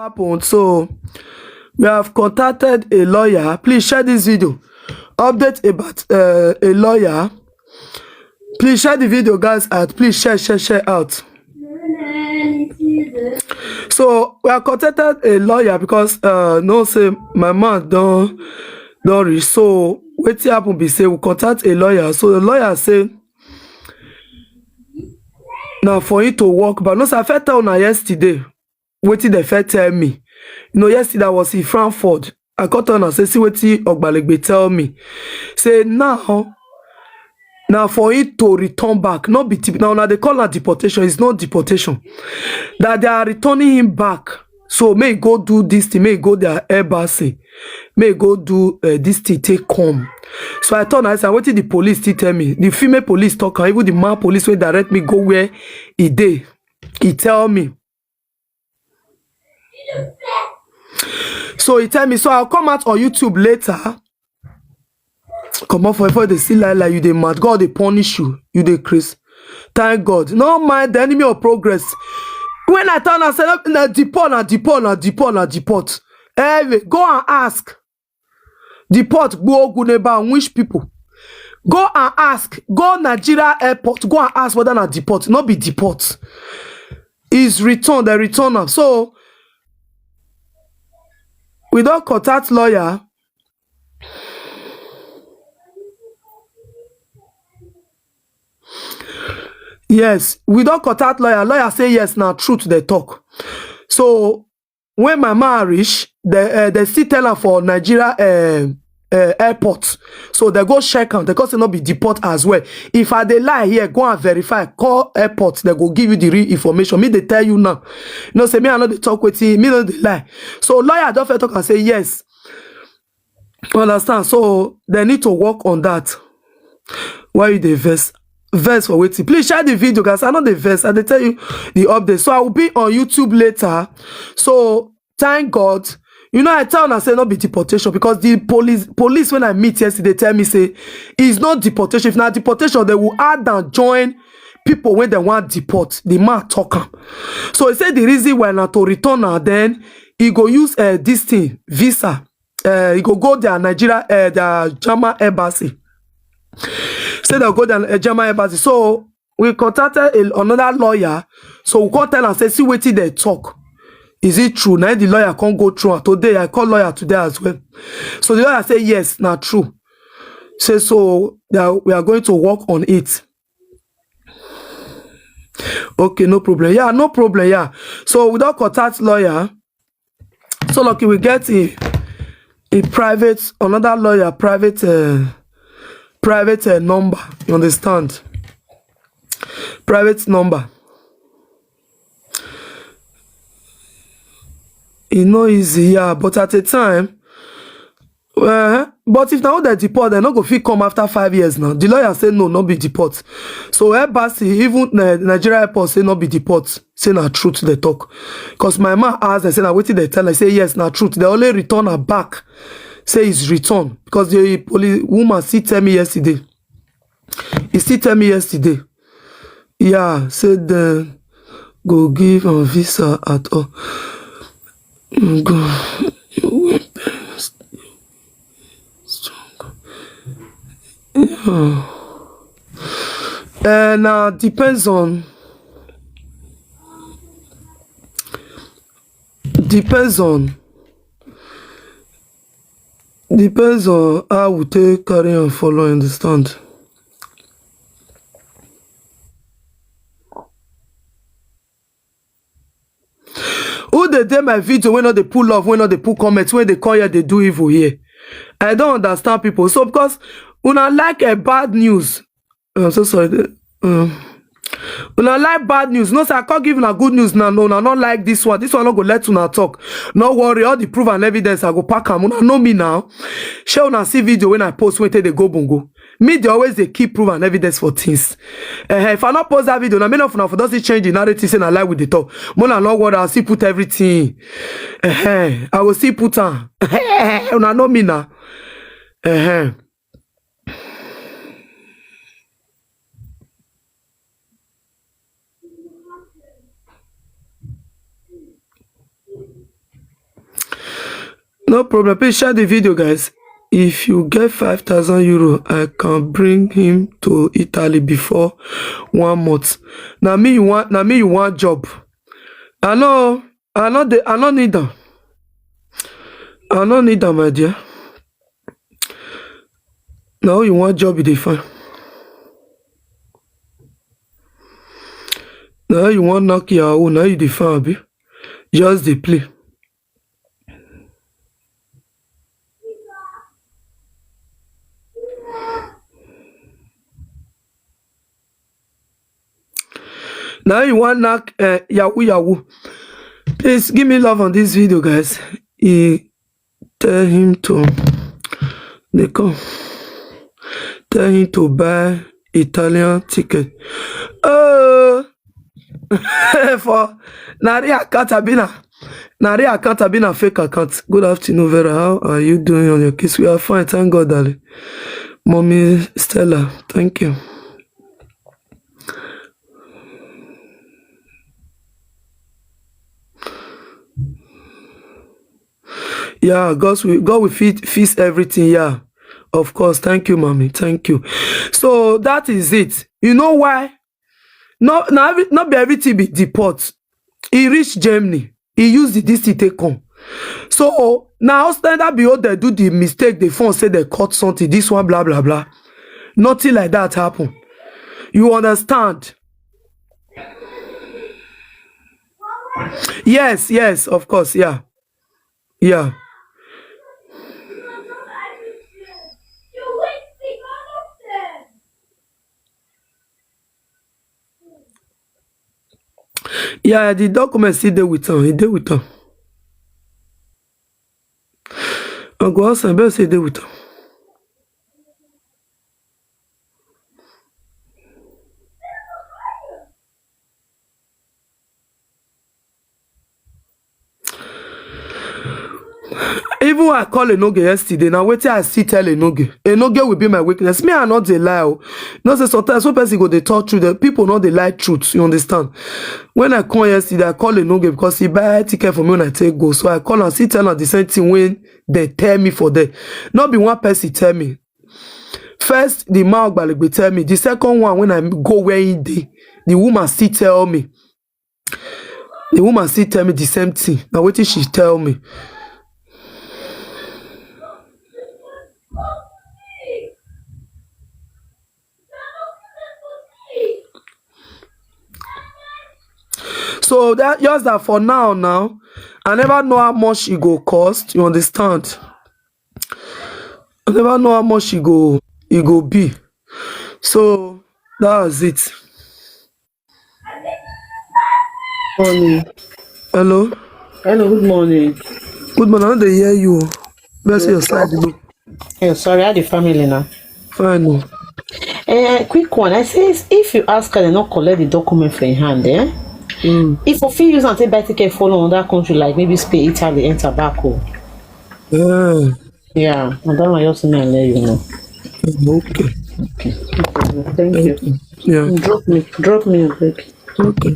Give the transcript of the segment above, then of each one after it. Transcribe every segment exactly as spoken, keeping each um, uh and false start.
happened. So we have contacted a lawyer. Please share this video. Update about uh, a lawyer. Please share the video, guys. Out. Please share, share, share out. So we have contacted a lawyer because uh, no say my man don't don't reach. So wetin happen be say we contact a lawyer. So the lawyer say now for it to work, but no, sir, I first tell una yesterday wetin dem first tell me. You know, yesterday I was in Frankfurt. I come tell una say see wetin Ogbalegbe tell me. Say now now for it to return back, not be tip now. Now they call that deportation. It's not deportation. That they are returning him back. So may he go do this thing, may he go their embassy, may he go do uh, this thing, take come. So I thought I said, what did the police still tell me? The female police talk, and even the man police will direct me go where he dey. He tell me. So he tell me, so I'll come out on YouTube later. Come on, for before they see like like you, they mad. God, they punish you. You they crazy. Thank God. No mind the enemy of progress. When I turn and say, na deport, na deport, na deport, na deport. Anyway, go and ask. Deport, go Guneba and which people. Go and ask. Go Nigeria airport. Go and ask whether na deport. Not be deport. Is return. They return am. So we don't contact lawyer. Yes, we don't contact lawyer. Lawyer say yes, now truth they talk. So when my man reach, they uh, they still tell her for Nigeria uh, uh, airport. So they go check am. They go say not be deport as well. If I dey lie here, go and verify. Call airport. They go give you the real information. Me they tell you now. You know, say me I know they talk with him. Me no dey lie. So lawyer don first talk and say yes. You understand? So they need to work on that. Why you dey vex? Vex for wetin? Please share the video, guys. I know the vex. I dey tell you the update. So I will be on YouTube later. So thank God. You know, I tell una say no be deportation because the police police when I meet yesterday tell me say it's not deportation. If na deportation, they will add and join people when they want deport. The man talk am. So he said the reason why na to return now, then he go use uh, this thing, visa. Uh, he go go their Nigeria, uh, their German embassy. Say they'll go their uh, German embassy. So we contacted a, another lawyer. So we come tell and say, see wetin they talk. Is it true? Now the lawyer can't go through. And today I call lawyer today as well. So the lawyer say yes, not true. Say so that we are going to work on it. Okay, no problem. Yeah, no problem. Yeah. So we don't contact lawyer. So lucky we get a a private another lawyer private uh, private uh, number. You understand? Private number. E no easy, yeah, but at a time, uh, but if na who dem deport, dem no go fit come after five years now. The lawyer say no, no be deport. So embassy, even uh, Nigeria airport say no be deport. Say na truth they talk. Because my man asked, they say na wetin they tell. I say yes, na truth. They only return her back. Say it's return because the police woman still tell me yesterday. He still tell me yesterday. Yeah, said the go give a visa at all. Mm, go. Strong. Yeah. And uh, depends on depends on depends on how we take carry and follow, understand. Who dey dey my video wey no dey put love, wey no dey put comment, wey dey come here dey do evil here? I don't understand people. So because una like a bad news, I'm so sorry. Um, una like bad news. No, sir, I can't give una good news now. No, una not like this one. This one not go let una talk. No worry, all the proof and evidence I go pack am. Una know me now. Share una see video when I post when they go bongo. Me they always they keep proof and evidence for things. Uh, if I not post that video, now me not for doesn't change the narrative. Say I lie with the talk. Mona no worry, I see put everything. Uh, I will see put on. Una know me now. No problem. Please share the video, guys. If you get five thousand euro, I can bring him to Italy before one month. Now me you want, now me you want job. I know, I know the, I don't need them. I don't need them, my dear. Now you want job, you dey find. Now you want knock your own, now you dey find, abi? Just dey play. Now you want knock uh, yahoo yahoo. Please give me love on this video, guys. He tell him to they come. Tell him to buy Italian ticket. Uh, for Nari account Abina. Nari account Abina fake account. Good afternoon, Vera. How are you doing on your kids? We are fine, thank God, darling. Mommy Stella, thank you. Yeah, God will, God will fit, fix everything. Yeah, of course. Thank you, mommy. Thank you. So that is it. You know why? No, not every, not be everything be deport. He reached Germany. He used the this thing take come. So now standard behold they do the mistake. They phone say they caught something. This one, blah blah blah. Nothing like that happen. You understand? Yes, yes, of course, yeah. Yeah. Yeah, the document still dey with am. E dey with am. I go ask am, but say e dey with am. Even I call Enoge yesterday. Now wait till I still tell Enoge. Enoge will be my weakness. Me, I not dey lie. Oh. You know say sometimes when person go dey talk truth, the people not dey like truth. You understand? When I call yesterday, I call Enoge because he buy ticket for me when I take go. So I call and still tell her the same thing when they tell me for there. Not be one person tell me. First, the man Ogbalegbe tell me. The second one, when I go where he dey, the woman still tell me. The woman still tell me the same thing. Now wait till she tell me. So that just that for now, now I never know how much it go cost. You understand? I never know how much it go it go be. So that's it. Morning. Hello. Hello, good morning. Good morning. I no dey hear you. Bless your side. Go. Yeah, sorry, I had the family now. Fine. Oh. Eh, quick one. I say, if you ask her, they not collect the document for your hand, eh? Mm. If you feel use and take buy ticket follow another country, like maybe Spain, Italy, enter back home. Uh, yeah, I don't know your thing and let you know. Okay. Okay. Thank you. Yeah. Drop me, drop me a break. Okay.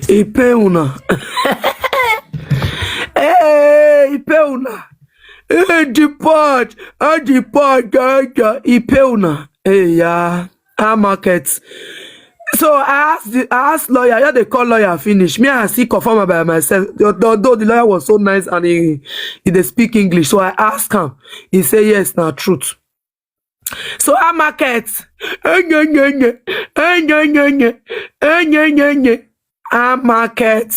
Ipeuna. Hey, Ipeuna. Hey, depart. I depart, Gaga. Ipeuna. Hey, yeah. Our market. So I asked the I asked lawyer, yeah, they call lawyer finish. Me, I see confirm by myself. Although the lawyer was so nice and he he dey speak English. So I asked him. He said yes, na truth. So our market. Our market.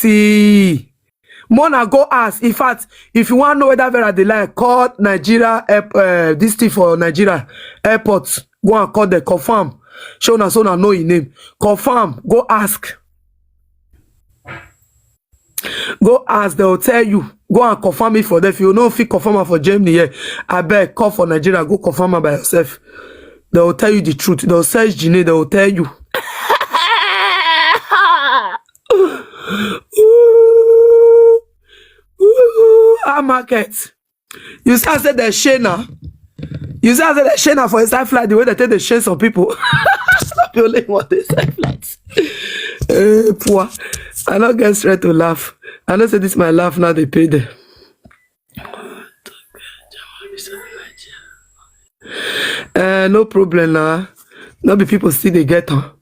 Mona go ask. In fact, if you want to know whether Vera dey lie, call Nigeria uh, this thing for Nigeria airport. Go and call the confirm. Show na so na know his name. Confirm. Go ask. Go ask, they will tell you. Go and confirm it for them. If you no fit confirm am for Germany here, I beg, call for Nigeria, go confirm am by yourself. They will tell you the truth. They will search Gene, they will tell you. Ooh, ooh, our market. You see, I said the shame now. You see, I said the shame now for inside flight, the way they take the shame some people. Not the only one they inside flight. Eh, poor. I don't get straight to laugh. I know say this my laugh now, they pay them. Eh, no problem now. No be people still they get on.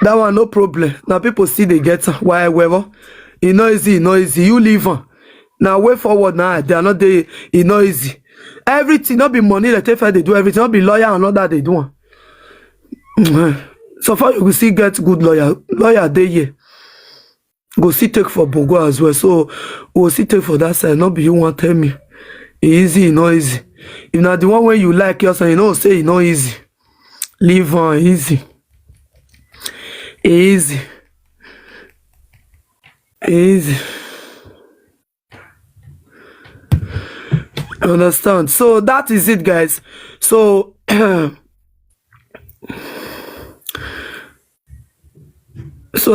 That one, no problem. Now people still they get on. Why, wherever? E no easy, e no easy. You leave on. Now way forward now, they are not there. E no easy. Everything, not be money that take they do everything. Not be lawyer and all that they do. Am. So far, you will see get good lawyer. Lawyer they here. Go see take for Bogo as well. So go see take for that side. Not be you want tell me. E easy, e no easy. If na the one where you like yours and you know say e no easy. Leave on easy. Easy. Easy. Understand? So that is it, guys. So so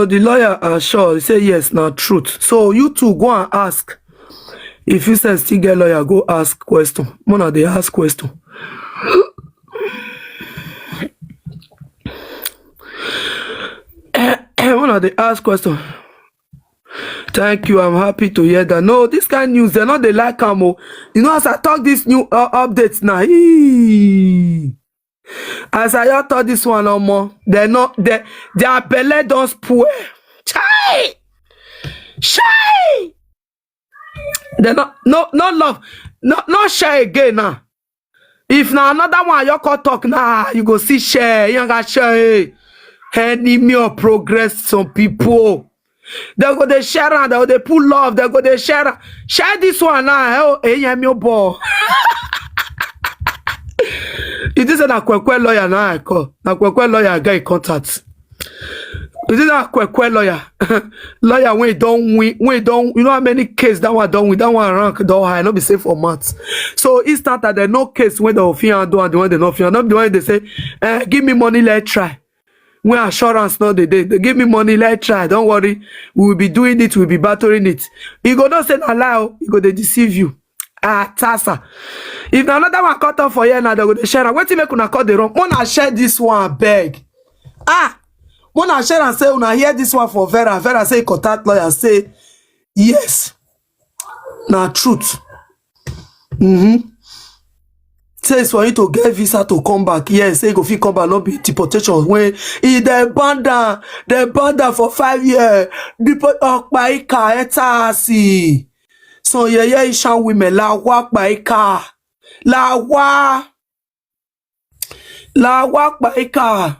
the lawyer assure, he say yes, na truth. So you two go and ask. If you say still get lawyer, go ask question. Mona they ask question. Mona they ask question. Thank you. I'm happy to hear that. No, this kind of news, they're not they like am o. You know, as I talk this new uh, updates now, ee. As I just talk this one, no more. They're not. They their belly don't spoil. Chai, chai. They're not. No, no love. No, no share again now. If na another one you call talk now, you go see share. You gonna share. Eh. Enemy of progress. Some people. They go they share and they go they pull love. They go they share. Share this one now. Oh, hey, I'm your boy. It is a Kwekwe lawyer now I call. Na Kwekwe lawyer I get in contact. It is a Kwekwe lawyer. Lawyer when don't win, when don't, you know how many cases that one don't win, that one rank don't high, not be safe for months. So it's not that there no case when they fear and do and the one they not fear. Not the one they say, eh, give me money, let's try. When assurance not the day, they give me money, let's try. Don't worry, we will be doing it, we'll be battering it. You go not say a lie, you go they deceive you. Ah, Tasa. If na another one cut off for here now, they go dey share. What you make una cut the wrong? Mona share this one, beg. Ah, Mona share and say una hear this one for Vera. Vera say contact lawyer say yes, na truth. Mm-hmm. Say it's for you to get visa to come back. Yes, say you go fit come back, not be deportation. When he they ban down, they ban down for five years. People of Paika, Etasi. So yeah, yeah, Ishan women, la wa Paika, la wa, la wa Paika.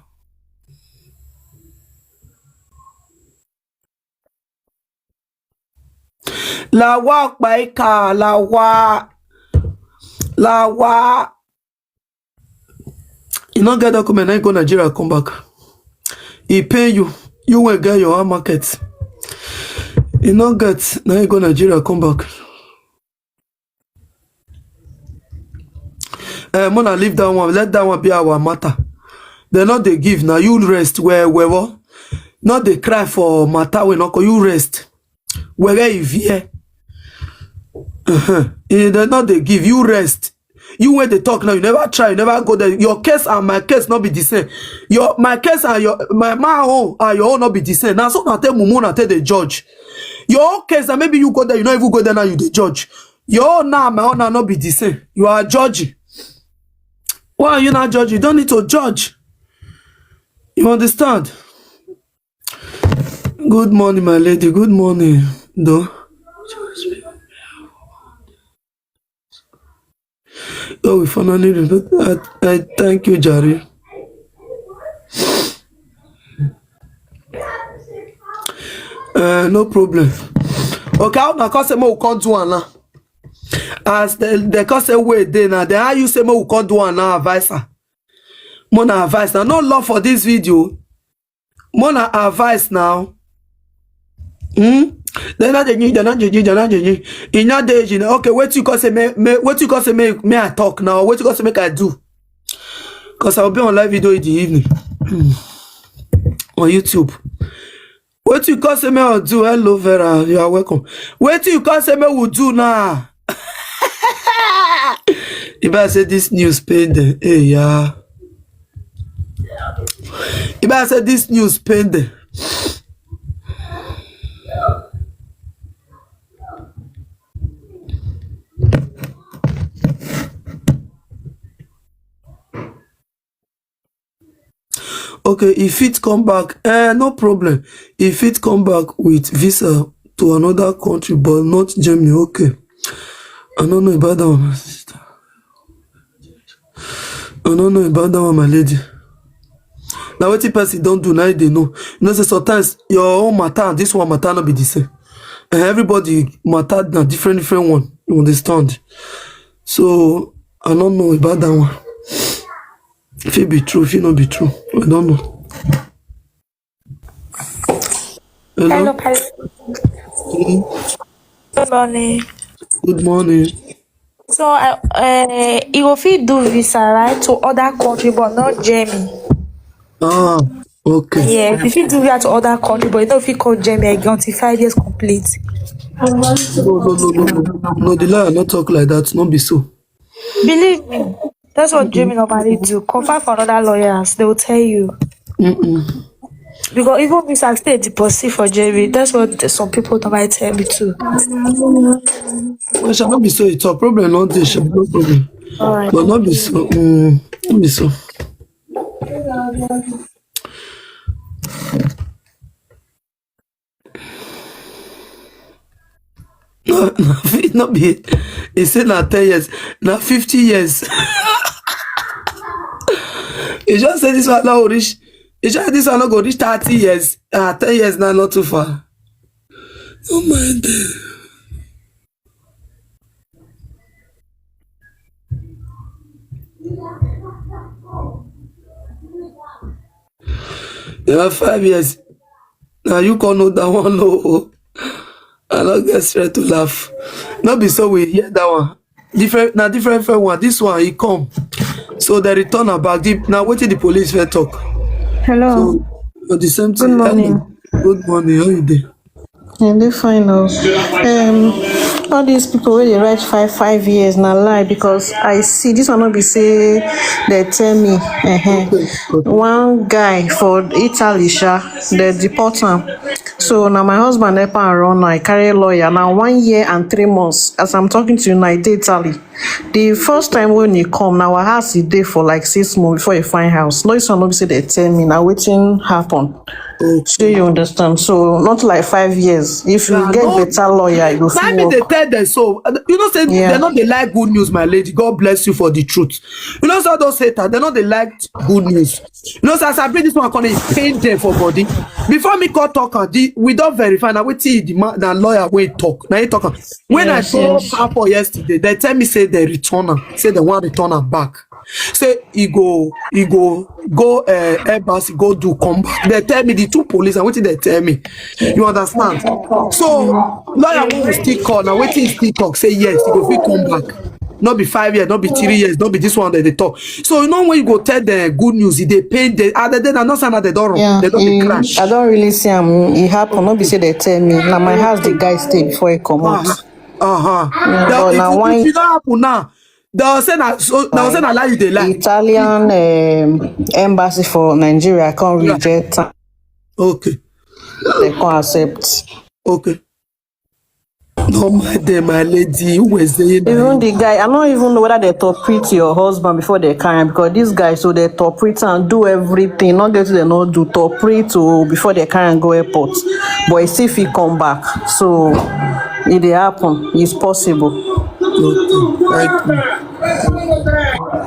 La wa Paika, la wa, la wa. You no get document, now you go Nigeria, come back. He pay you. You will get your own market. You no get, now you go Nigeria, come back. Eh, Mona, leave that one. Let that one be our matter. They not they give now. You rest where where what? Not they cry for matter. We not call you rest. Where if here? Uh-huh. Eh, they not they give you rest. You when they talk now, you never try, you never go there. Your case and my case not be the same. Your my case and your my my own and your own not be the same. Now so now tell Mumu now tell the judge. Your own case and maybe you go there, you not even go there now you the judge. Your own now, my own now not be the same. You are judging. Why are you not judging? You don't need to judge. You understand? Good morning, my lady. Good morning, though. Oh, we finally. I, I thank you, Jare. Uh, no problem. Okay, how na cause say make we come do am now? As the the cause say wait dey now, then how you say make we come do am now, advisor? Mona advice now. No love for this video. Mona advice now. Hmm? They're not the new, they're not the new, they're not the new. In that day, you know, okay, what you call say me, me what you call say me, me I talk now, what you call say make I do? Because I'll be on live video in the evening on YouTube. What you call say me I do? Hello, Vera, you are welcome. What you call say me will do now? If I say this news pain them, hey, yeah. If I say this news pain them. Okay, if it come back, eh, no problem. If it come back with visa to another country, but not Germany, okay. I don't know about that one, my sister. I don't know about that one, my lady. Now, what the person don't do now, they know. You know, say sometimes your own matter and this one matter not be the same. And everybody matter na different, different one. You understand? So, I don't know about that one. If it be true, if it not be true, I don't know. Hello? Hello, Pastor. Mm. Good morning. Good morning. So, uh, uh, you go fit do visa, right, to other country, but not Germany. Ah, okay. Yes, if you do visa to other country, but you know if you call Germany again until five years complete. No, no, no, no, no. No, the lawyer not talk like that. Not be so. Believe me, that's what Germany normally do. Confirm for another lawyers, they will tell you. Mm-mm. Because even if I stay deposit for Germany, that's what the- some people normally tell me too. Well, shall not be so. It's a problem, not this. No problem. All right. But not be so. Mm, not be so. No, no, fit not be. He said na ten years, na fifty years. He just said this one now reach. He just this one not go reach thirty years. Ah, ten years now not too far. Oh my day. You have five years. Now you can know that one. No, I don't get straight to laugh. Not be so we hear that one. Different now, different, different one. This one he come. So they return her back. The, now wait till the police will talk. Hello. So, but the same thing. Good morning. Hello. Good morning. How you doing? And they find out. Um, all these people where they write five five years na lie, because I see this one not be say they tell me. Uh-huh. Okay, okay. One guy for Italy, sha, they deport him. So now my husband help am run. I carry lawyer now one year and three months. As I'm talking to you now, I dey Italy. The first time when he come, now our house he dey for like six months before he find house. No, this one not be say they tell me. Now wetin happen. Okay. So you understand? So not like five years. If you get better lawyer, you go fit work. They tell them so. Uh, you know, say they not they like good news, my lady. God bless you for the truth. You know, so those haters, they not they like good news. You know, so as I bring this one, come dey pain them for body. Before me call talk, and the, we don't verify now. We see the man, the lawyer we talk. Now he talk. When I saw for yesterday, they tell me say they return am. Say they want return am back. Say he go, he go, go uh, embassy, go do come back. They tell me the two police, and what did they tell me? You understand? So lawyer will still call now. Waiting still talk. Say yes, he go fit come back. Not be five years, not be three years, not be this one that they talk. So you know when you go tell them good news, if they pain the other day, I not saying that they don't run, they don't dey crash. I don't really see him. It happen. Not be say they tell me. Now my house the guy stay before he come out. Uh-huh. Uh-huh. But now why? If it not happen now, they will say na so. They will say na lie you dey lie. Italian um, embassy for Nigeria can't reject. Okay. They can't accept. Okay. No, my dear, my lady, who was saying that? Even the guy, I don't even know whether they torpedo your husband before they carry him, because this guy, so they torpedo and do everything. Not get they not do torpedo before they carry and go airport. But he still fit come back. So it dey happen. It's possible. Okay. Thank you.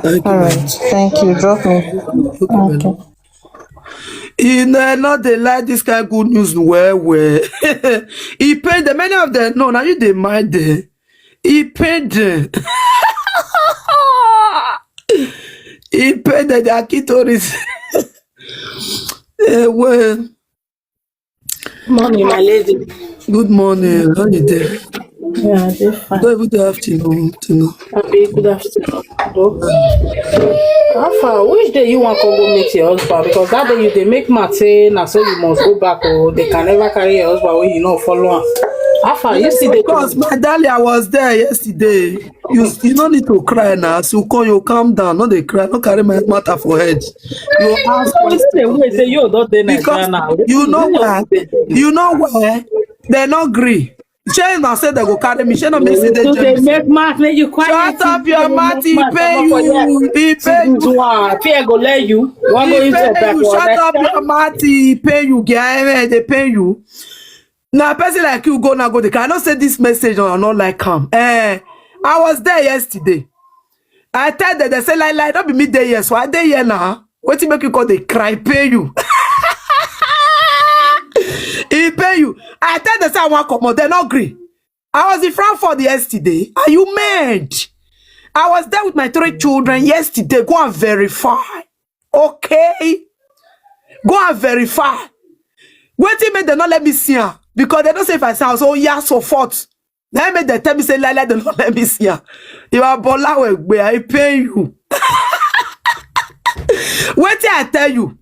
Thank you. All right. Thank you. Drop me. Okay. You know, not they like this kind of good news. Well, well, he paid the many of them. No, now you dey mind them. He paid them. He paid the, the Akitoris. Eh, well. Morning, my lady. Good morning. How you doing? Yeah, I dey fine. Don't even dey afternoon. Afternoon. Happy good afternoon. How far? Which day you want to go meet your husband? Because that day you dey make mad say na so you must go back. Oh, they can never carry your husband when you no follow am. How far? You see the Because my darling, I was there yesterday. You you no need to cry now. So come, you calm down. No dey cry. No carry my matter for head. You ask Wait, question. Wait, say you don't dey Because Nigeria now. You know why? You know why? They no gree. Shey na say they go carry me. Shey no me see the So they James. Make mouth, make you quiet. Shut up your mouth. He pay you. He pay you. Fear go let you. One go He into pay back. You. Shut up your mouth. He pay you. Get they pay you. Now person like you go now go the car. I don't say this message or not like come. Eh, I was there yesterday. I tell them, they say like like don't be me there. Yes, why they here now? What you make you call they cry pay you? He pay you. I tell them say I want come on. They not agree. I was in Frankfurt yesterday. Are you mad? I was there with my three children yesterday. Go and verify. Okay. Go and verify. Wetin make dem no let me see am? Because dem know say if I say am, so yeah, so forth. Na im make dem tell me say lie lie, dem no let me see am. You are Bola Wegbe, I pay you. Wetin I tell you?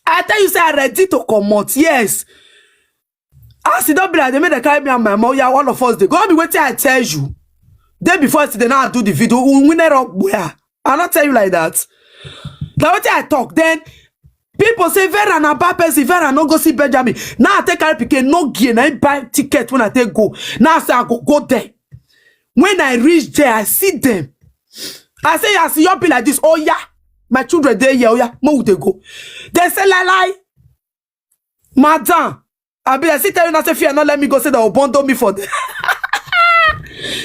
I tell you say I ready to comot. Yes. As e don be like dem make dem carry me and my mom, yeah, all of us dey go. No be wetin I tell you. Day before yesterday, now I do the video. Unwinner up where? I not tell you like that. Now wetin I talk then. People say Vera na bad person. Vera no go see Benjamin. Now I take carry pikin no gear. Now I buy ticket when I take go. Now I say I go go there. When I reach there, I see them. I say as you be like this. Oh yeah, my children dey here. Oh yeah, mo dey go. They say lie lie. Madam, I be I see tell you now say fear not let me go say they will bundle me for there.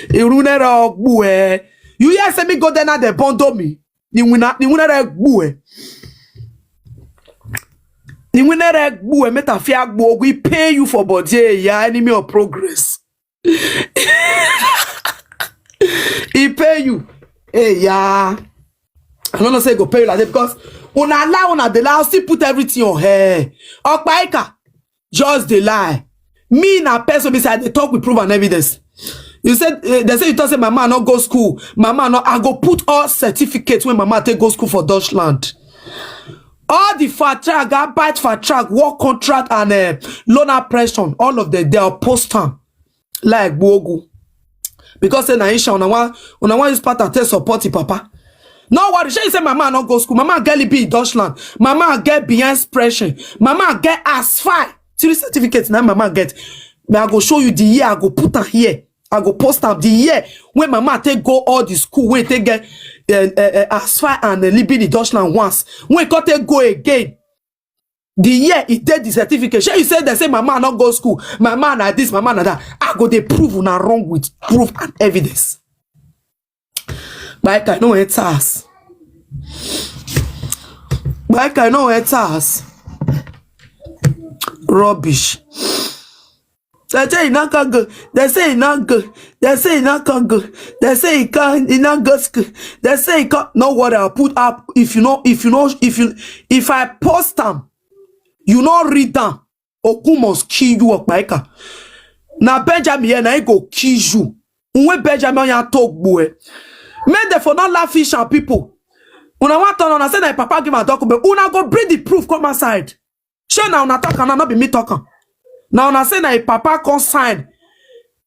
Irunera ogbu eh. You hear say me go there now they bundle me. The winner, the winner egbu eh. The winner egbu eh. Meta fear gbo. We pay you for body eh, yeah, enemy of progress. He pay you. Hey, yeah. I don't know say go pay you like that because una allow una dey allow still put everything on her. Okpaika, just dey lie. Me na person beside they talk with proof and evidence. You said uh, they say you talk say my man not go school. My man not. I go put all certificates when my man take go school for Dutchland. All the fat track, I bite fat track, work contract and uh, loan oppression. All of them they are post time like Bogu. Because say na Isha, una wan una wan use pattern take support the papa. No worry, shey you say my man no go school, my man get libi in Dutchland, my man get beyond expression, my man get as far three certificates na my man get. But I go show you the year I go put am here. I go post am the year when my man take go all the school wey take get uh, uh, uh, as far and uh, libi in Dutchland once. When he come take go again, the year he take the certificate. Shey you say they say my man not go school, my man na this, my man na that. I go dey prove una wrong with proof and evidence. Like I know it has. Like I know it has. Rubbish. They say he not can go. They say he not go. They say he not can go. They say he can't. He not go school. They say he can't. No worry. I'll put up if you know. If you know. If you if I post them, you know read them. Oku must kill you, Okpaika. Now Benjamin here, now he go kill you. When Benjamin ya talk boy, make the for not laugh fish and people. Una want to know say na papa give a document. Una go bring the proof come outside. Shey na una talk and not be me talk am. Now una say na a papa come sign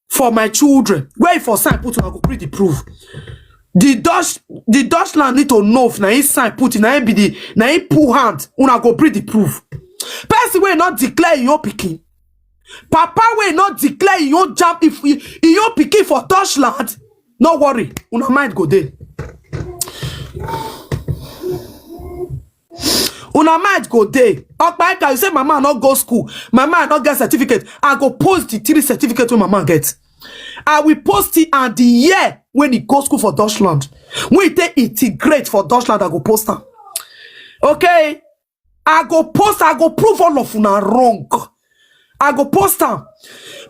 for my children. Where if for sign put una go bring the proof. The Dutch the Dutchland need to know if na him sign put na him be the na him pull hand. Una go bring the proof. Person wey not declare your picking. Papa wey not declare your jam if you your picking for Dutchland. No worry, una mind go dey. Una mind go dey. Okpaika, you say my man not go school, my man not get certificate. I go post the three certificate wey my man get. I will post it and the year when he go school for Dutchland. When he take integrate for Dutchland, I go post am. Okay, I go post. I go prove all of una wrong. I go post am.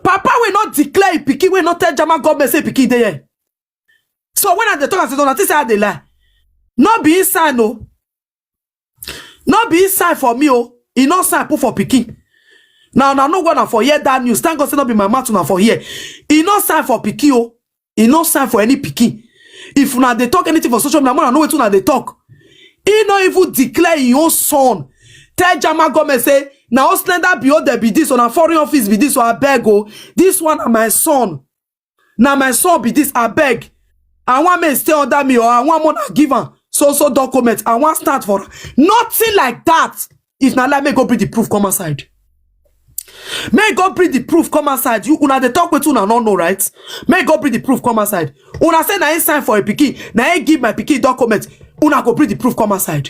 Papa will not declare a pikin. Will not tell German government say pikin dey here. So when I dey talk, I say don't say I dey lie. No be inside no. No be inside for me oh. E no sign put for pikin. Now now no go na for hear that news. Thank God say no be my mouth na for here. E no sign for pikin oh. E no sign for any pikin. If una dey talk anything for social media, una know wetin una dey talk. E no even declare him own son. Tell German government say Na Oslender be o, there be this, on a foreign office be this, so I beg o. This one na my son. Na my son be this, I beg. I want me stay under me, or I want more give am so so document. I want start for nothing like that. If na lie, make go bring the proof come outside. Make go bring the proof come outside. You una dey talk with una no know, right? Make go bring the proof come outside. Una say na him sign for a pikin, na him give my pikin document. Una go bring the proof come outside.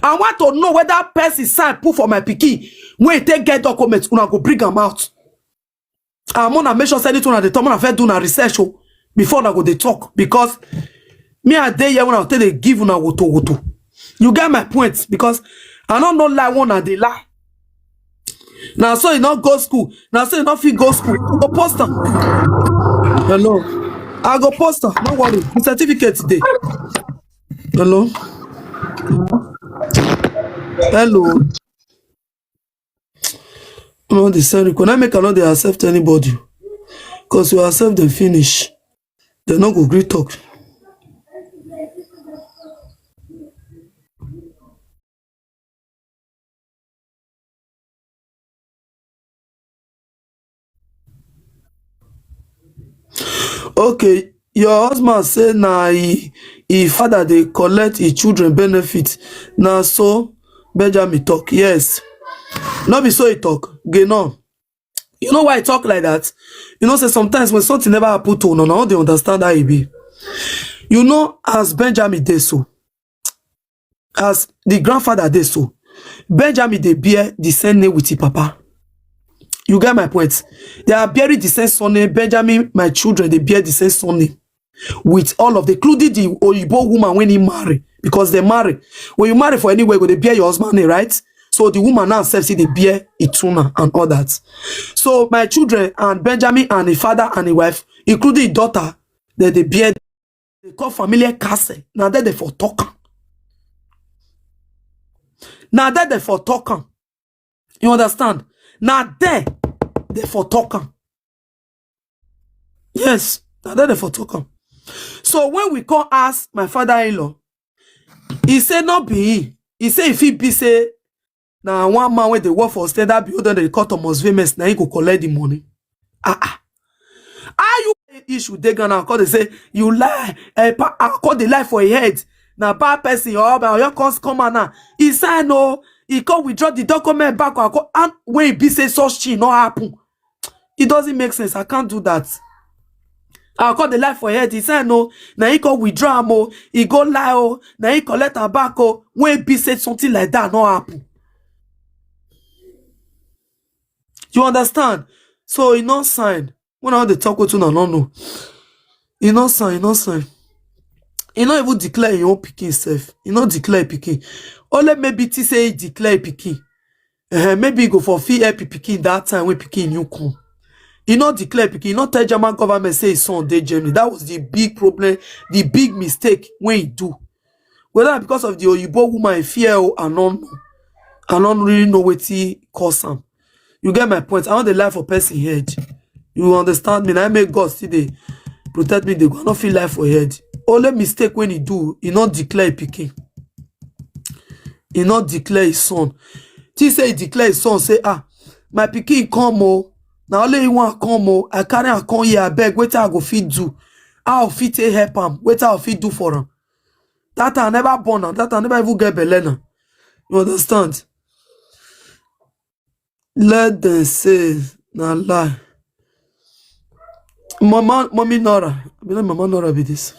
I want to know whether person sign put for my pikin when he take get document. Una go bring am out. I'm gonna make sure say anything una dey talk, una first do na research o before una go dey talk, because me I dey here when I take dey give una woto woto. You get my point, because I no know lie one I dey lie. Na so you no go school, na so you no fit go school. I go post am. Hello, I go post am. No worry, the certificate dey. Hello, hello. No dey send request. Na make I no dey accept anybody. Cause you accept dem finish, dem no go gree talk. Okay, your husband say na e e father dey collect e children benefit. Na so Benjamin talk. Yes. No be so he talk. Geno. You know why he talk like that? You know say sometimes when something never happen to una, una no dey understand how e be. You know, as Benjamin dey so, as the grandfather dey so, Benjamin dey bear the same name with him papa. You get my point? They are bearing the same surname. Benjamin, my children, they bear the same surname with all of the, including the Oyibo woman when he marry, because they marry. When you marry for anywhere, you go dey bear your husband name, right? So the woman now self see dey bear Ituna and all that. So my children and Benjamin and his father and his wife, including his daughter, they dey bear, they call familiar castle. Now that they for talk am. Now that they for talk am. You understand? Now there they for talk am. Yes, now there they for talk am. So when we come ask my father-in-law, he say no be he. He say if he be say na one man wey dey work for standard building, they call Thomas Vemes, na he go collect the money. Ah ah. How you issue dey Ghana? I come dey say you lie. Eh, pa, I come dey lie for your head. Na bad person, your husband, your cons come out now. He sign no. He come withdraw the document back. I come, and when he be say such thing no happen. It doesn't make sense. I can't do that. I come dey lie for head. He sign no. Na he come withdraw am o. He go lie o. Na he collect am back o. When he be say something like that no happen. You understand? So he no sign. When I dey talk with una no know. He no sign, he no sign. He no even declare him own pikin sef. He no declare pikin. Only maybe think say he declare pikin. Eh, maybe he go for fit help him pikin that time when pikin new come. He no declare pikin. He no tell German government say his son dey Germany. That was the big problem, the big mistake when he do. Whether na because of the Oyibo woman he fear o, I no know. I no really know wetin cause am. You get my point? I no dey lie for person head. You understand me? Na make God still dey protect me. Dey go, I no fit lie for head. Only mistake when he do, he no declare him pikin. He no declare his son. Till say he declare his son, say, ah, my pikin come o. Na only he wan come o. I carry am come here. I beg, wetin I go fit do? How I fit take help am? Wetin I fit do for am? That time I never born am. That time I never even get belle now. You understand? Let them say na lie. Mama, mommy Nora. I mean, Mama Nora be this.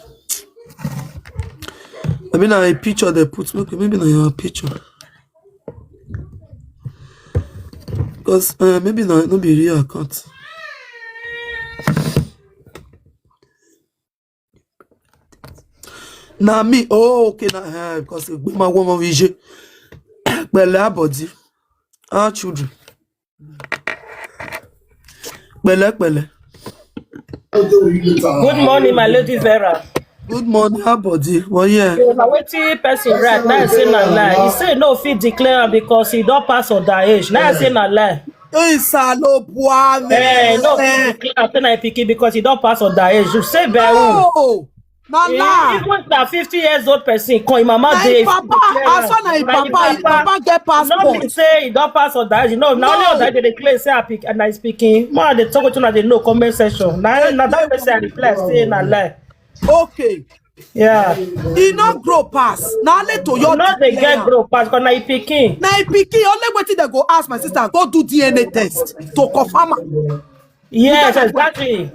I mean, a picture they put. Okay, maybe na your picture. Because uh, maybe na no be real account. Na me. Oh, okay, na uh, because my woman is pẹ̀lẹ́ abọ̀dí. Our children. Pẹ̀lẹ́ pẹ̀lẹ́. Good morning, my lady Vera. Good morning, abọ̀dí. Well, yeah. So na wetin person write now say na lie. He say no fit declare am because he don pass under age. Now say na lie. Ìsàlọ̀ buhari. Eh, no fit declare am say na pikin because he don pass under age. You say bẹ̀rù. Oh, Na Eh, lie. Even na fifty years old person come, him mama Na dey him papa, declare I saw am. na him Na him papa, him papa. Papa get No be passport. Say he don pass or die. You know, na only No. Or die dey declare say I pick and I speaking. Ma dey talk wetin I dey know comment section. Na na that person I reply say na lie. Okay. Yeah. He no grow pass. Na only to your No dey get grow pass because na he pikin. Na he pikin, only wetin dem go ask my sister, go do D N A test to confirm am. Yes, exactly.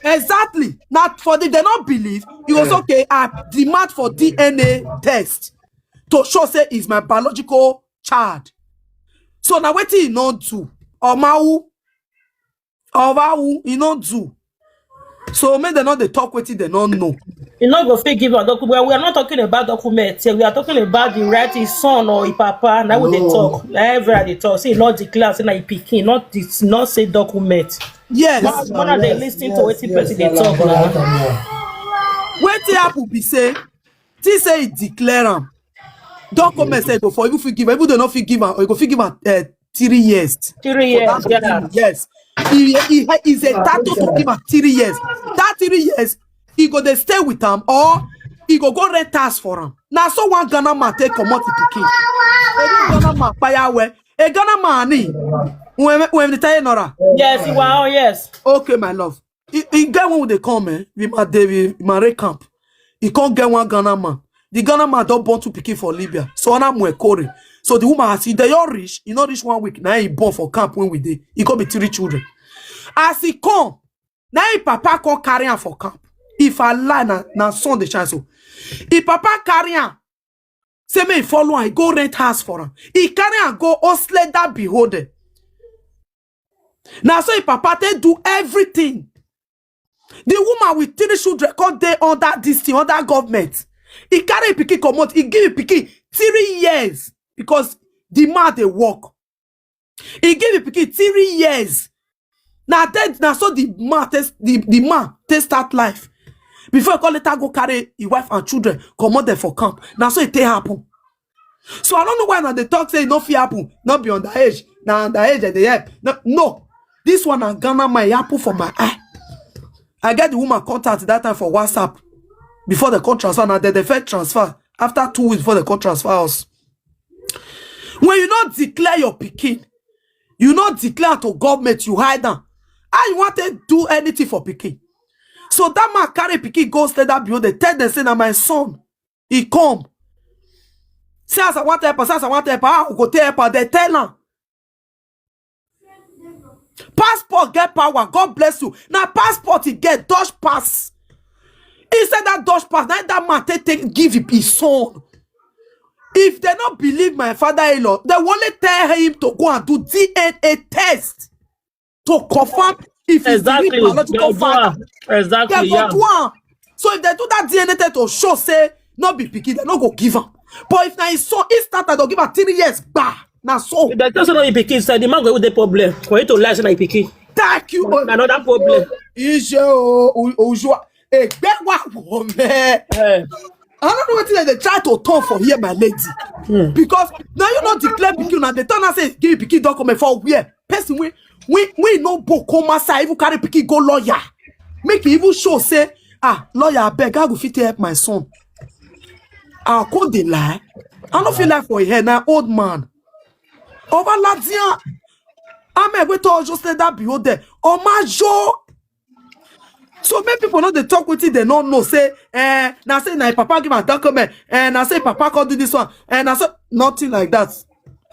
Exactly. Na for the, they no believe. He was okay. I demand for D N A test to show say is my biological child. So na wetin he no do. Omawu. Omawu, he no do. So make dem no dey talk wetin dem no know. You no go fit give a document. Well, we are not talking about document here. We are talking about the right his son or his papa. Now we dey talk. Everybody dey talk. Say he not declare. Say na he pikin. Not dis. Not say document. Yes. Mother dey listen to wetin person dey talk now. Wetin happen be say, till say he declare am. Document say he go for even fit give am, even though no fit give am, he go fit give am uh, three years. Three years. Yeah. Yes. He, he, he is entitled to give am three years. That three years, he go dey stay with am or he go go rent house for am. Na so one Ghana man take comot the pikin. A Ghana man kpaya well. A Ghana man ni. When when the tell you Nora. Yes, you are. Oh, yes. Okay, my love. He, he get one wey dey come, eh? We ma dey we ma raid camp. He come get one Ghana man. The Ghana man don born two pikin for Libya. So ona mu ekore. So the woman as he dey your reach, he no reach one week. Now he born for camp when we dey. He go be three children. As he come, now him papa come carry am for camp. If I lie, na na sun dey shine so. Him papa carry am. Say make he follow am, he go rent house for am. He carry am go Osleda behold. Na so him papa take do everything. The woman with three children come dey under this thing, under government. He carry him pikin comot, he give him pikin three years because the man dey work. He give him pikin three years. Na then na so the man take the, the man take start life. Before he come later go carry his wife and children comot them for camp. Na so it take happen. So I don't know why now they talk say e no fit happen. Not be underage. Na underage dem dey help. No, no. This one na Ghana man, e happen for my eye. I get the woman contact that time for WhatsApp before they come transfer. Now they, they first transfer after two weeks before they come transfer us. When you not declare your pikin, you not declare to government, you hide am. How you want to do anything for pikin? So that man carry pikin go stay that behold. They tell them say na my son. He come. Say as I want to help am, say as I want to help am, how I go take help am? They tell am. Passport get power. God bless you. Now passport he get Dutch pass. He said that Dutch pass. Now that man take, take give him his son. If they not believe my father-in-law, they only tell him to go and do D N A test to confirm if he's the Exactly. real biological They'll do father. am. Exactly. They go Yeah. do am. So if they do that D N A test to show say no be pikin, they no go give am. But if na his son, he start, they'll give am three years. Bah, na so. If they tell say no be pikin, say the man go with the problem. For you to lie, say na pikin. Thank you. Another problem. Iṣẹ́ o, o- ojú egbe wa wo me. Eh, I don't know what they try to turn for here, my lady. Because now you not declare pikin, now they turn and say give pikin document for where person we we we no book come outside, even carry pikin go lawyer. Make e even show say, ah, lawyer, I beg, I go fit help my son. I call the lie. I don't feel like for here now, old man. Over Ladia. Amen. We told just let that behold there. Oh my joe. So many people know they talk with it, they don't know. Say, eh, now say na papa give a document, and I say papa can't do this one, and I say nothing like that.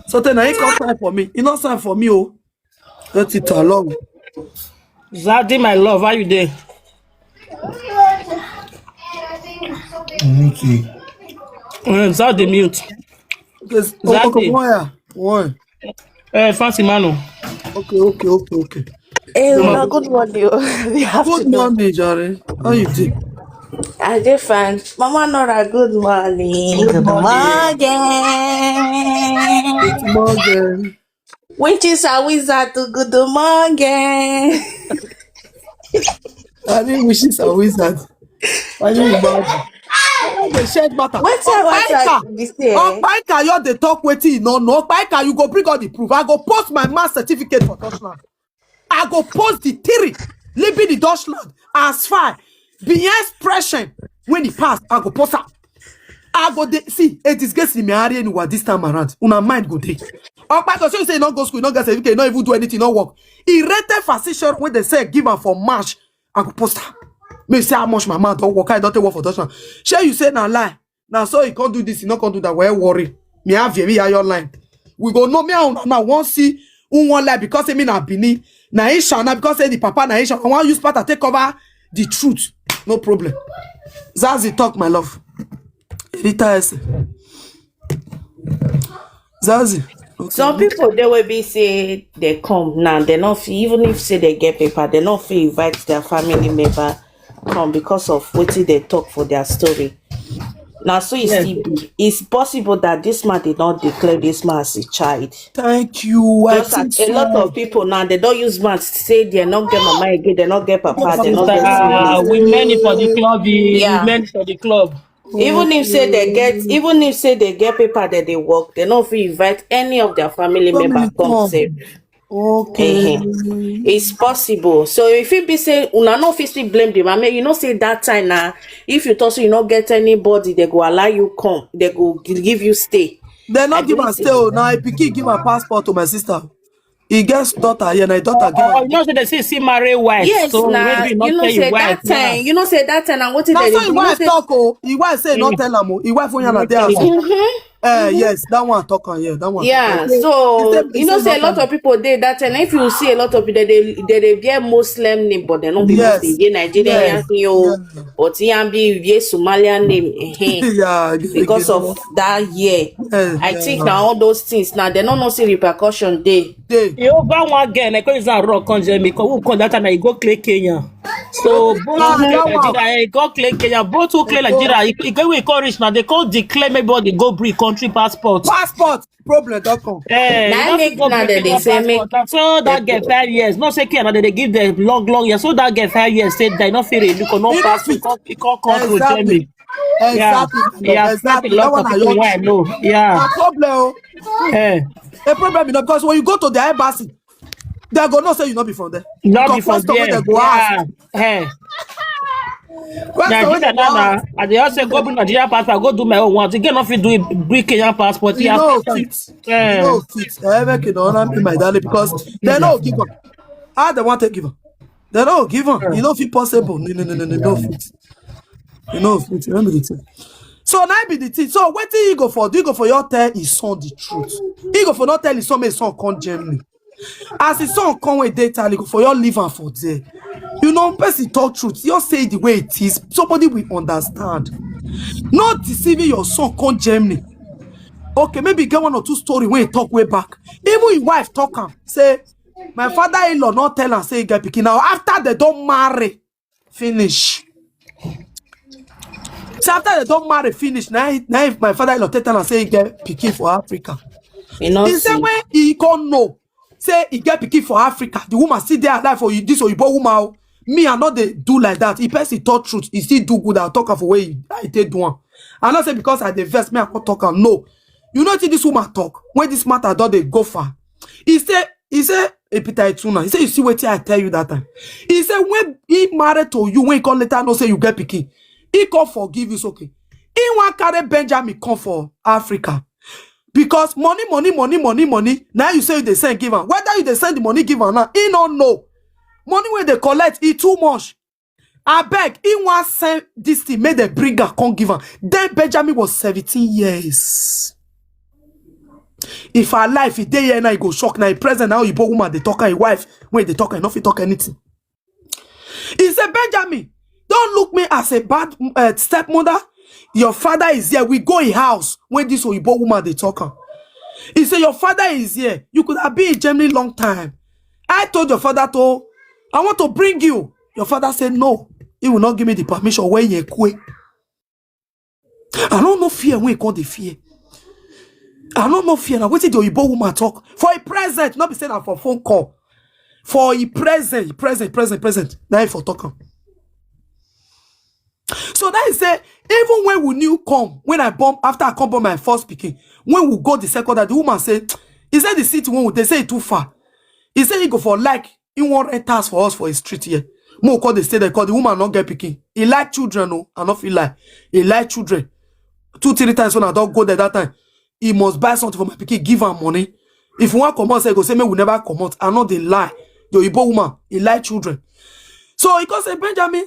So then I ain't got time for me. It's not time for me. Oh, let it alone. Zaddy, my love, how you dey? Mute. Uh, Zaddy, mute. Because Zaddy. Why? Why? Uh, fancy man. Oh. Okay, okay, okay, okay. Hey, una good morning. Oh. Good afternoon. Morning, Jare. How you doing? I dey fine. Mama Nora, good morning. Good morning. Good morning. Which is a wizard to good morning. I didn't wish it's a wizard. Why you mad? The shed matter. Wetin I want to be say? Opaika, you dey talk wetin you no know. Opaika, you go bring all the proof. I go post my mass certificate for Dutchland. I go post the theory. Living the Dutchland as far be expression. When e pass, I go post am. I go dey see a disgrace in Mary Enuwa this time around. Una mind go dey. Okpa go show you say you no go school, you no get certificate, you no even do anything, no work. He rated facilitation when they say give am for March. I go post am. Me say how much my man don work, I don take work for Dutchman. Shey you say na lie? Na so he can't do this, he not can't do that. Well, worry. Me have your line. We go know me now. Now won't see who won't lie because say me na Bini. Na Isha na because say the papa na Isha. I want use part to take cover the truth. No problem. Zazi talk, my love. Rita Ese. Zazi. Okay. Some people they will be say they come now. They not fit, even if say they get paper, they not fit invite their family member come because of what they talk for their story. Now, so you Yes. see, it's possible that this man did not declare this man as a child. Thank you. I Just think as a lot so. of people now, they don't use man to say they not get mama again, they not get papa, they not get Uh, siblings. we many for the club, eh, Yeah. We many for the club. Even if say they get, even if say they get paper that they work, they not fit invite any of their family Family member come come. say. Okay. It's possible. So if it be say una no fit still blame the man, you know say that time now, if you talk say you not get anybody, they go allow you come, they go gi- give you stay. They I not give believe am stay. Oh, now I pikin give a passport to my sister. He gets daughter. Yeah, na daughter give Oh, am. You know, say they say see marry wife. Yes, So now maybe not you know tell say you wife that time, now. You know say that time, and what did Now they, so his you know wife say, talk. Oh, his wife say not Mm. tell am. Oh, his wife when yana Not there. tell you. So. Eh, yes, that one talk am. Yeah, that one. Talk Yeah, am. So, so he say, he you know say say a not lot tell of people dey that time. If you see a lot of people, they they, they, they bear Muslim name, but they not be Yes. Muslim. They Nigerian Yes. you, Yeah. but he and be be Somalian name. Eh, Yeah. because of that year. Eh, I yeah. think now all those things now they don't know see repercussion dey. Dey. You over one girl, like, is a rock on Jamie, who come that time, I go clear Kenya. So, both Ah, who clear that one. Nigeria, I go clear Kenya. Both who clear Nigeria, it, it go we call rich now. They call declare everybody go bring country passport. Passport problem don come. Eh, Na you know, make go na bring dem dey Kenya say make passport. Na so that girl five years. No say Kenya, they give them long, long years. So that girl five years, say they not feel it. You cannot He pass. fit. You can't, you can't control Exactly. Jamie. Yeah. Exactly. He has Exactly. met a That lot one of I people don't where I know. Yeah. Na problem. Oh. Eh. A problem, you know, because when you go to the embassy, they go no say you not be from there. Not Because be from question wey there. they go ask. Yeah. Eh. Question wey Nigeria they go ask. Now, now, and they all say go bring Nigerian passport, go do my own one. Again, nothing do it, bring Kenyan passport. You Yeah. know fit. You Eh. know fit. Eh, make you don't be my darling because they no give up. How they want to give up? They no give up. You know fit possible. No, no, no, no, no, no fit. You know fit. Let me the thing. So now be the thing. So what do you go for? Do you go for your tell his son the truth? He go for not tell his son, make his son come Germany. As his son come with data, go for your liver for there. You know, person talk truth. You say the way it is. Somebody will understand. Not deceiving your son come Germany. Okay, maybe get one or two story when he talk way back. Even his wife talk am say, my father-in-law not tell am say he get pikin. Now after they don't marry, finish. So after they don't marry, finish. Now, now if my father-in-law tell am say he get pikin for Africa, You know, he say see. When he come know say he get pikin for Africa, the woman still there alive for you. This Oyibo woman, oh. Me I not they do like that. If person talk truth, he still do good. I'll talk am for where he, I take do one. I not say because I dey vex, me I not talk am. No, you know see this woman talk when this matter don dey go far. He say he say a Peter Ituna. He say you see wetin I tell you that time. He say when he married to you, when he come later know say you get pikin, he come forgive you. It's okay. He wan carry Benjamin come for Africa. Because money, money, money, money, money. Now you say you dey send give am. Whether you dey send the money give am now, he no know. Money wey dey collect, e too much. Abeg, he wan send this thing, make dem bring am come give am. Then Benjamin was seventeen years. If her life, he dey here now, he go shock. Now he present now, Igbo woman dey talk am, his wife wey dey talk am, he no fit talk anything. He say, Benjamin, don't look me as a bad uh, stepmother. Your father is here. We go his house when this Oyibo woman dey talk am. He say, your father is here. You could have been in Germany long time. I told your father to, I want to bring you. Your father said no. He will not give me the permission. When you quit, I don't know fear when you call the fear. I don't know fear. Now wetin the Oyibo woman talk for a present, not be say na for phone call. For a present, present, present, present. Now for talk am. So that is say, even when we new come, when I born, after I come born my first pikin, when we go the second, that the woman say, he said the city when we, they say it too far. He said he go for like, he wan rent house for us for a street here. Mo call the state, they call the woman not get pikin. He like children, no, I not feel like he like children. Two, three times when I don't go there that time, he must buy something for my pikin, give her money. If you want come out, say go say me we never come out. I know they lie. The Igbo woman, he like children. So he can say, Benjamin,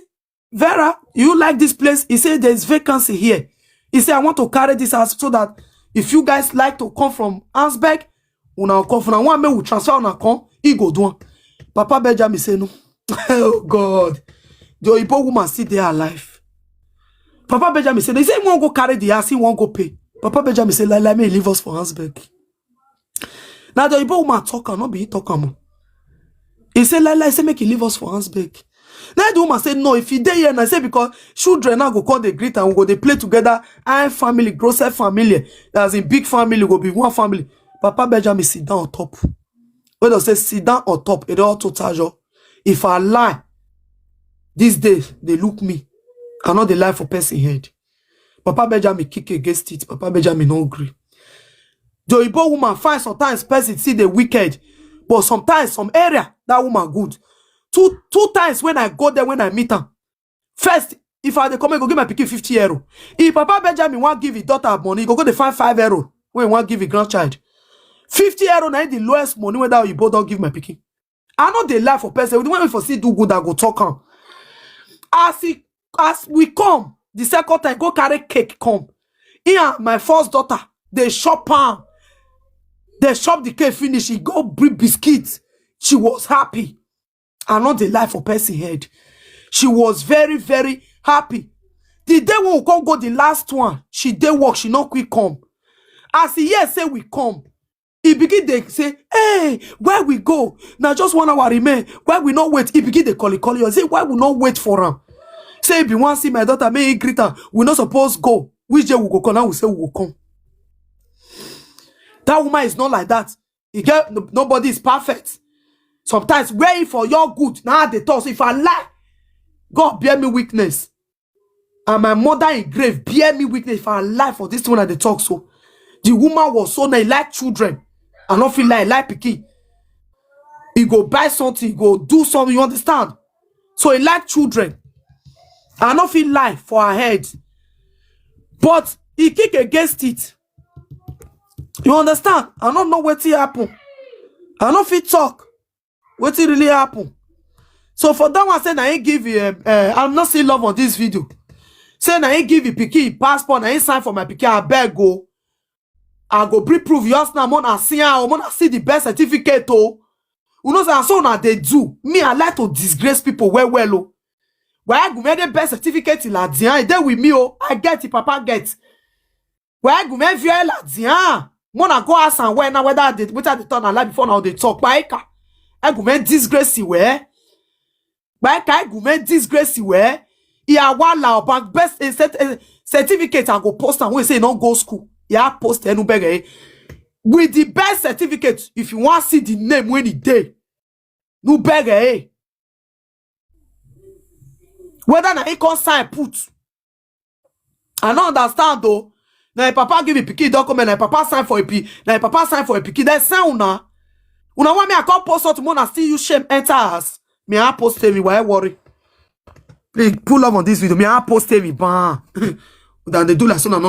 Vera, you like this place? He said there's vacancy here. He said, I want to carry this house so that if you guys like to come from Ansberg, una come from one, me will transfer una come. He go do one. Papa Benjamin say no. Oh God. The Oyibo woman still there alive. Papa Benjamin said, he say he won't go carry the house, he won't go pay. Papa Benjamin said, like, let me leave us for Ansberg. Now the Oyibo woman talk am, not be he talk am. He say, like, like, say make he leave us for Ansberg. Now the woman say, no, if he dey here, and I say, because children now go call the greet and we go they play together. I family, grocer family, as in big family, go be one family. Papa Benjamin sit down on top. When they say sit down on top, it all total. If I lie, these days they look me. I know they lie for person head. Papa Benjamin kick against it. Papa Benjamin no agree. The Oyibo woman fine sometimes person see the wicked, but sometimes some area that woman good. Two two times when I go there, when I meet her, first, if I dey come, I go give my pikin fifty euro. If Papa Benjamin want give his daughter money, he go go dey find five euro when he want give his grandchild. Fifty euro na the lowest money when that Oyibo don't give my pikin. I know they lie for person. When we for see do good, I go talk am. As he as we come, the second time, go carry cake come. He and my first daughter, they shop am. They shop the cake finish. He go bring biscuit. She was happy. I know they lie for person head. She was very, very happy. The day when we come go the last one, she dey work, she no quick come. As he hear say we come, he begin dey say, hey, where we go? Now just one hour remain. Where we not wait? He begin dey call, call you. Say, why we not wait for am? Say, if you want see my daughter, may he greet her. We not supposed go. Which day we go come? Now we say we go come. That woman is not like that. You get no- nobody is perfect. Sometimes waiting for your good. Now they talk. So if I lie, God bear me witness. And my mother in grave bear me witness if I lie for this one at the talk. So the woman was so nice, like children. I don't feel like like pikin. He go buy something, he go do something, you understand? So he like children. I don't feel lie for her head. But he kick against it. You understand? I don't know what happen. I don't feel talk. What really happen? So for that one, say na he give you. Uh, I'm not seeing love on this video. Say na he give you pikin passport, na he sign for my pikin. I beg go. I go bring proof. You ask now, mona see how mona see the birth certificate. Oh, you know say so now they do. Me, I like to disgrace people well, well. Oh, why go make the birth certificate in Latin? They with me. Oh, I get it, Papa get. Why go make view Latin? Mona go ask and when now whether they whether they turn alive before now they talk. Why ka? I go make disgrace where? Why ka I go make disgrace where? He a wala bank best a cert, a certificate and go post and we say no go school. He a post and beg eh. With the best certificate, if you want see the name when he day, no beg eh. Whether na he can sign put. I don't understand though. Now if papa give a pikin document, now if papa sign for a p, now if papa sign for a pikin, then send una. Una want me I can't post out more and see you shame enter us. Me I post me, why worry? Please pull up on this video. Me I post me ban. Then they do like so now.